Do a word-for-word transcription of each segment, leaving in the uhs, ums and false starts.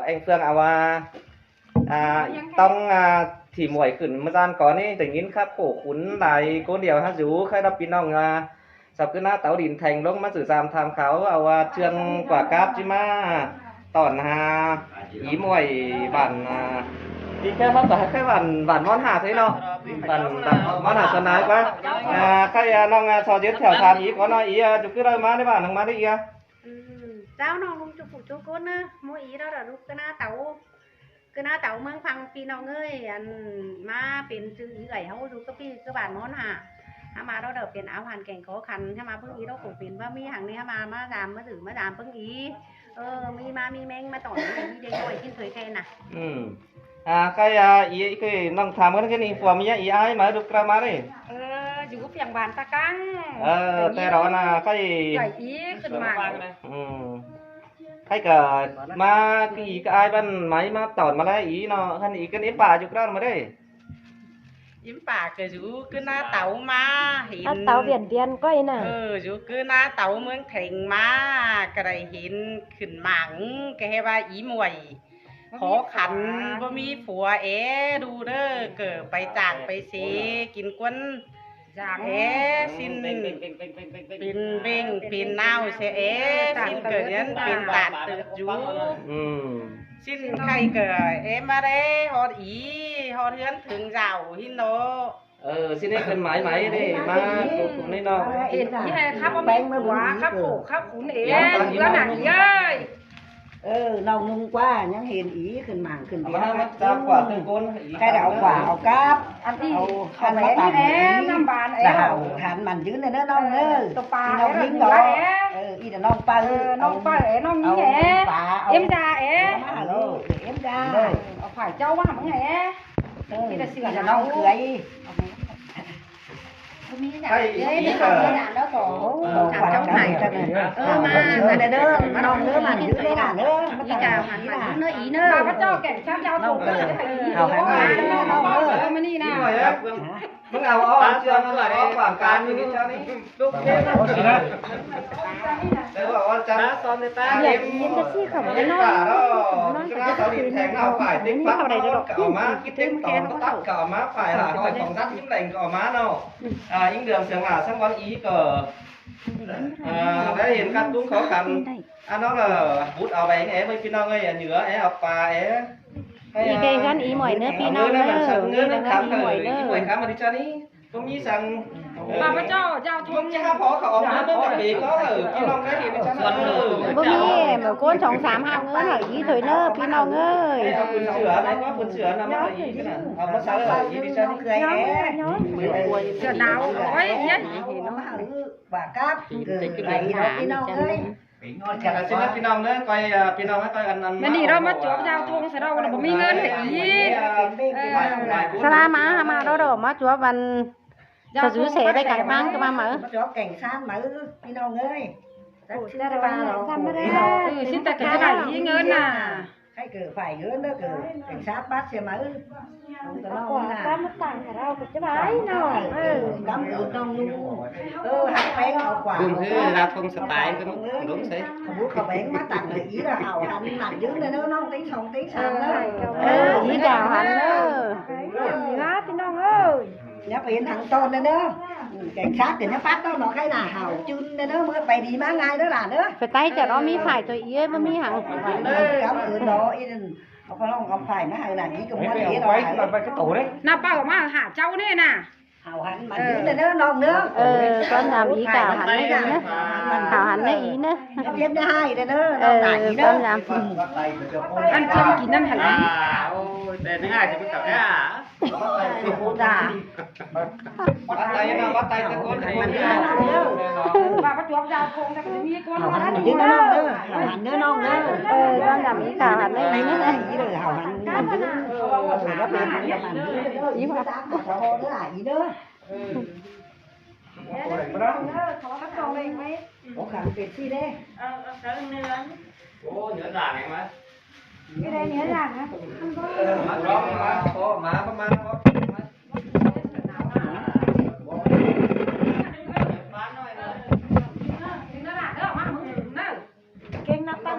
Eng Phương au a, a, tong, a, thì muổi khửn mưa gian có ní, tỉnh nín khắp khổ khốn lai cốn điều hát rú, khai đọc pi nong, a, sọc cứ ná táo đìn thành lông má sử giam tham khảo, au, a, trường quả cáp chứ má, tỏn hà, ý muổi bản, a, đi khai mắt tỏ khai bản, bản món hà thế nó, bản, bản món hà xuân ái quá, a, khai, a, nong, a, so giới thiệu tham ý có nói ý, a, chụp cứ đôi má đấy bản nong má đấy ý, a. Ừ, chào nong lung chụp phủ chụp cốn á, mua ý đó là lúc cứ ná táo Cứ ná táo mương phăng pi nong ơi, ăn má pên chư ý gảy hấu dú cơ pi cơ bản món hả. Hả má đó đỡ pên áo hoàn cảnh khó khăn, hả má bưng ý đó cũng pên bá mi hàng này, hả má, má dám, má giữ, má dám bưng ý. Ờ, mi má mi meng, má tỏi, mi đi gọi kinh thuế khen nè. Ừ. À, cái, à, ý, cái nong tham cái này, phù mi ý ai má đục ra má đi. Ờ, dú phiang bàn ta căng. Ờ, cái đó là cái Gảy ý, khuyến mại. Ừ. Khai ꞌcọ ꞌmá ꞌcọ ꞌí ꞌcọ ải băn mai ꞌmá tỏn ꞌmá ꞌlé ꞌí ꞌnọ, ꞌkhặn ꞌí ꞌcọ ím pả dú ꞌcọ ꞌnọ ꞌmá đé. Ím pả ꞌcọ dú ꞌcọ ꞌná táo ꞌmá hên. ꞌNá táo biển biên ꞌcọ ꞌnị ꞌnạ. Ờ, dú ꞌcọ ꞌná táo ꞌmướng Theng ꞌmá, ꞌcọ đảy hên khửn mảng, ꞌcọ ꞌhế ꞌva ím uổi khó khăn, báu ꞌmí phua é đu đơ, ꞌcọ pay chảng pay xế, kin ꞌcuốn Dáng é, ꞌsịn pên ꞌvêng pên ꞌnáo sia é, ꞌsịn ꞌcọ ꞌnhắng pên ꞌtạp tự dú. Ừ. ꞌSịn khay ꞌcọ é ꞌmá đé, ꞌhọt ꞌí, ꞌhọt ꞌhướn thướng dảo ꞌhịn ꞌnọ. Ờ, ꞌsịn é khuyến mại mải đé, ꞌmá, cô, cô ꞌnị ꞌnọ. Hên ꞌí ꞌhế khắp ꞌmí khua, khắp khổ, khắp khốn é, ꞌhướn ꞌnặn ꞌí ơi. Ờ, nong ꞌnung ꞌquá, ꞌnhắng hên ꞌí khửn mảng khửn Ăn ꞌmá biên. Ăn ꞌmá ꞌchạp ꞌquá ꞌtứ ꞌcốn, ꞌí Cái đó khắp ꞌquá ꞌnớ. Au cắp. Ăn ꞌí, Au khăn khăn ꞌmá bén tặng é, ꞌí. Năm bàn é. Đảo hẳn mẳn dứ ꞌnị ꞌnớ nong ꞌnớ. Ờ, tô pa Ꞌí nong é, nính nong đó. Ꞌí é. Ờ, ꞌí là nong pau. Ờ, nong pau é, nong Au nính é. Nong pá, au. Em già é. Má hả lô, em già. Ờ, phải châu má hả mắng é. Ờ, ꞌí là sửa ꞌí là nong đảo. Cưới. Ê, ꞌí ꞌí là thảo cháu phải. Ờ, mà, mà đứa, đứa, nong đứa mà đứa đứa là đứa, ꞌí cào hẳn mà đứa nó ꞌí nó. Mà bắt cho cảnh sát giao thông. Nong đứa. Hảo hẳn mà đứa nong đứa. Ờ, mà đi nào. Hả? Mưng au, au, ăn ꞌchương, ăn au quảng cáo đi cho đi. Lúc Tết. Đấy, bảo ăn chăn. Dạ, yên tâm chứ không có nói. Nó phải cái gì mà phải tính bắt nó cọ má, cái Tết tỏ nó tắt cọ má, phải là hỏi phòng dắt những lành cọ má nó. À, những đường sương là sáng quán ý cờ. À, đấy, hiện khăn cũng khó khăn. À, nó là bút áo bánh é, với phi nong ấy, à, nhựa é, áo pa é. ꞌÍ khen khăn ꞌí muổi ꞌnớ, phi nong ꞌnớ. ꞌÍ khen khăn ꞌí muổi ꞌnớ. ꞋÍ muổi khăn mà đi cho đi. Không nghĩ rằng. Mà bắt cho giao thông. Không chứ hả, phó khảo ống nó mới bị có hả, phi nong cái gì nó cho nó. Bố mi, mà ꞌcốn song sam hao ꞌngớn hả, ꞌí thôi ꞌnớ, phi nong ơi. Ê, áo quần sửa, nó có quần sửa nằm ở ý cái này. Áo có sao ở ý đi cho đi. Sửa nào? Ôi, yên. Bà cắp, gửi lại đó, phi nong ơi. Chả là xin lỗi phi nong ꞌnớ, coi, à, phi nong ꞌnớ coi ăn, ăn. Mà đi đó mà chuộc giao thông sao đâu là bố mi ꞌngớn hả ꞌí. Ờ. Sa la má hả, má đó đó, má chuộc ăn. Sao dú sẻ đây cảnh mang cơ mà mở. Má chuộc cảnh sát mở, phi nong ơi. Ủa, xin ta bảo là khổ thế nào. Ừ, xin ta cảnh sát ꞌí ꞌngớn nè. Hay cử phải ꞌngớn đó cử cảnh sát bắt xe mở. Không có lo ꞌquá nè. Cắp mứt tẳng hả đâu, cắp chứ bái nó. Cắp ꞌngớn nong ꞌnung. Ơ, hắc peng au ꞌquá. Gum hư ra thông style cái đúng sế. Không có bánh má tặng là ꞌí là hảo hẳn nặng dữ này nó nong tính song tính song đó. Ờ, ꞌí đảo hẳn đó. Phi nong ơi. Nhá, phải yên thắng ton đấy đó. Cảnh sát thì nó bắt đó, nó cái là hảo chun đấy đó, mới phải đi má ngai đó là đó. Phải tay chả đó mi phải thôi, ꞌí ơi, bố mi hẳn. Cắm ở đó, yên, không, không phải nó hảo là đi cái món đấy đó. Nà, bảo mà hả cháu này nè. Hảo hẳn mà dữ này đó, nong nữa. Ờ, con làm ý cả hẳn đấy nhá. Hảo hẳn đấy ꞌí nữa. Nó biết nó hay đấy đó, nó Ờ, phải ý con đó. Làm. Ăn cơm kín ăn hẳn. À, ôi, đây thứ hai thì mới cảm thấy à. Bắt tay nó, bắt tay cho con. Và bắt chuộc giao thông cho cái mi con nó. Hảo hẳn ꞌí ꞌnớ nong ꞌnớ. Hảo hẳn ꞌnớ nong ꞌnớ. Ờ, con làm ý cả hẳn đấy ꞌí ꞌnớ. Hảo hẳn ꞌí ꞌnớ. Hảo hẳn ꞌí ꞌnớ. Ý mà. Có đó là ꞌí ꞌnớ. Có khả năng pệt phi đấy. Ờ, ờ, có nương. Ô, nhớ giảng này mà. Cái đây nhớ giảng á. Ăn có. Ờ, má có, má có, má có, má có. Bán thôi nè. Nó là đó, má không dùng nữa. Kênh nó tăng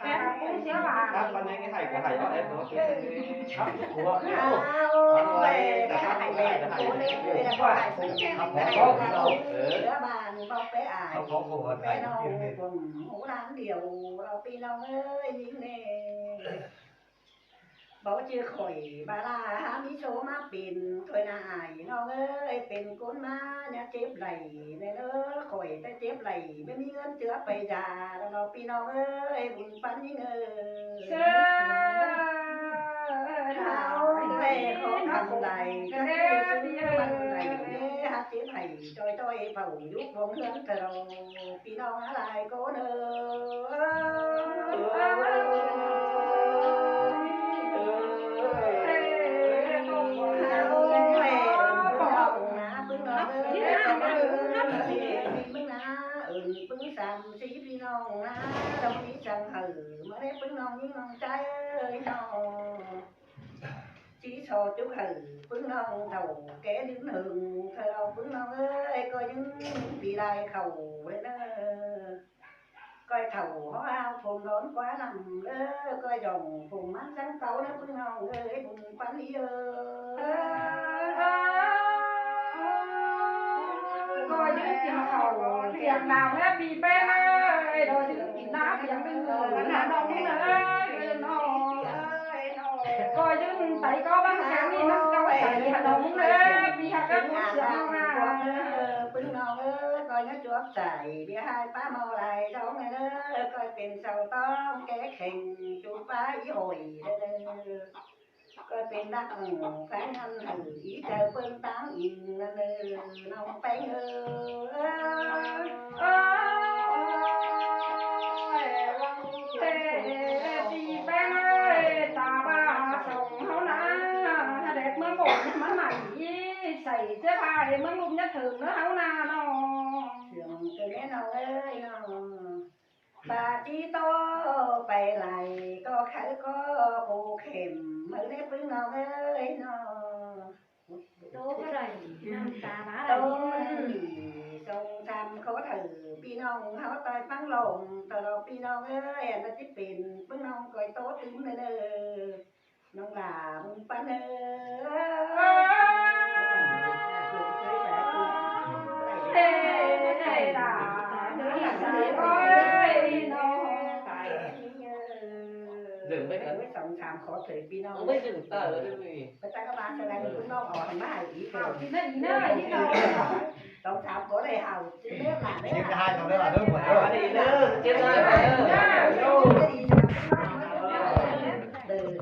Cắp con anh cái hãy của hãy nó em nó. Cắp của. Ôi, cái hãy mẹ, cô nên người là có hãy sướng khen, hãy sướng khen. Bạn bọc bé ải, bé nó cũng hú láng điều, lo pi nó ơi, những nè. Báu ꞌchư khỏi ꞌva ꞌla hák ꞌmí số ꞌmá pên thôi ꞌna ải ꞌnọng ơi, pên ꞌcốn ꞌmá ꞌnhá chếp đảy ꞌnị ꞌnớ, khỏi ꞌtẹ chếp đảy, ꞌmí ꞌngớn ꞌchưa pay da, ꞌnọng ꞌpi ꞌnọng ơi, bun ꞌpắn ꞌnhính ơi. Thảo ꞌlẹ khó khăn đảy, ꞌchư ꞌchư ꞌmắn đảy, hák chếp hảy, ꞌchoi ꞌchoi phảu dú cuông ꞌhướn thả ꞌpi ꞌnọng ꞌa lai ꞌcốn ơi. Ơn ꞌpứng ꞌnọng ꞌna, ꞌpứng ꞌnọng ơi, ơn ꞌpứng ꞌna, ơn ꞌpứng sam sí ꞌpi ꞌnọng ꞌna, ꞌlẹo ꞌmí săng hảư, ꞌmưa ꞌnị ꞌpứng ꞌnọng ꞌnhính ꞌnọng ꞌchái ơi ꞌnọng. Chí so chúc hảư ꞌpứng ꞌnọng thảu ké dưn hưng, thảu ꞌpứng ꞌnọng ơi, ꞌcọ dưn pi lai khảu ꞌlẹ ꞌnớ. ꞌCoi thảu hó ao phôm đón ꞌquá ꞌnặm ꞌnớ, ꞌcoi dỏng phôm ꞌmắn săng cáu ꞌnớ ꞌpứng ꞌnọng ơi, bun ꞌpắn ꞌnị ơi. ꞌCoi dưn kin khảu piêng nao ꞌnớ pi ꞌpéng ơi, ꞌcoi dưn kin ꞌná piêng ꞌpéng ơi, ꞌnọng ꞌnớ ơi, ꞌcoi dưn tảy ꞌcọ ꞌváng sáng ꞌnị ꞌmắn cáu tảy ꞌnọng ꞌnớ, pi hák ꞌcọ ꞌmắn sương ꞌnọng ꞌna. ꞌPứng ꞌnọng ơi, ꞌcoi ꞌnhá chuốp chảy, pi ꞌhại ꞌpá ꞌmo lai ꞌdóng ꞌnớ, ꞌcoi pên sau ꞌtóng ké kheng, chu ꞌpá í hội ꞌnớ. ꞌCoi pên đắc phén ngăn hảư í chaư ꞌpơng ꞌtáng inh ꞌnớ, ꞌnọng ꞌpéng ơi. Ôi, ꞌváng thế pi ꞌpéng ơi, ta ꞌva song ꞌháu ꞌna, hák đét ꞌmứa bổ ꞌmắn mải, sảy ꞌchớ ꞌva ꞌmứa ꞌlum ꞌnhá thơm ꞌnớ ꞌháu ꞌna ꞌnọ. Sương ꞌcọ ꞌnẹ ꞌnọng ơi ꞌnọ. Ba ꞌchí ꞌtố pay lai ꞌcọ kháư ꞌcọ khô khẻm ꞌmự ꞌnị ꞌpứng ꞌnọng ơi ꞌnọ. ꞌTố ꞌcọ đảy, ꞌnặm ta ꞌva đảy. ꞌTố đảy, song sam khót hảư ꞌpi ꞌnọng ꞌháu ꞌtoi ꞌpứng lom, ꞌtoi lo ꞌpi ꞌnọng ơi, ăn ꞌmá ꞌchí pên ꞌpứng ꞌnọng ꞌcoi ꞌtố tứm ꞌnớ ꞌnớ. ꞌNọng lả bun ꞌpắn ơi. Ê, ê, đả, đứa này ơi, nó. Dừng với cái. Với song sam khót hảư ꞌpi ꞌnọng. Với dừng tờ đấy. Bắt ta các bạn sẽ làm ꞌpứng ꞌnọng ở ꞌmá hảư í. Hảư, thì nó, nó, nó. Song sam khót hảư hảư, chứ biết là đấy. Chết hai thằng đấy là đứa một đứa. Đi nữa, chết hai thằng đấy. Đừng.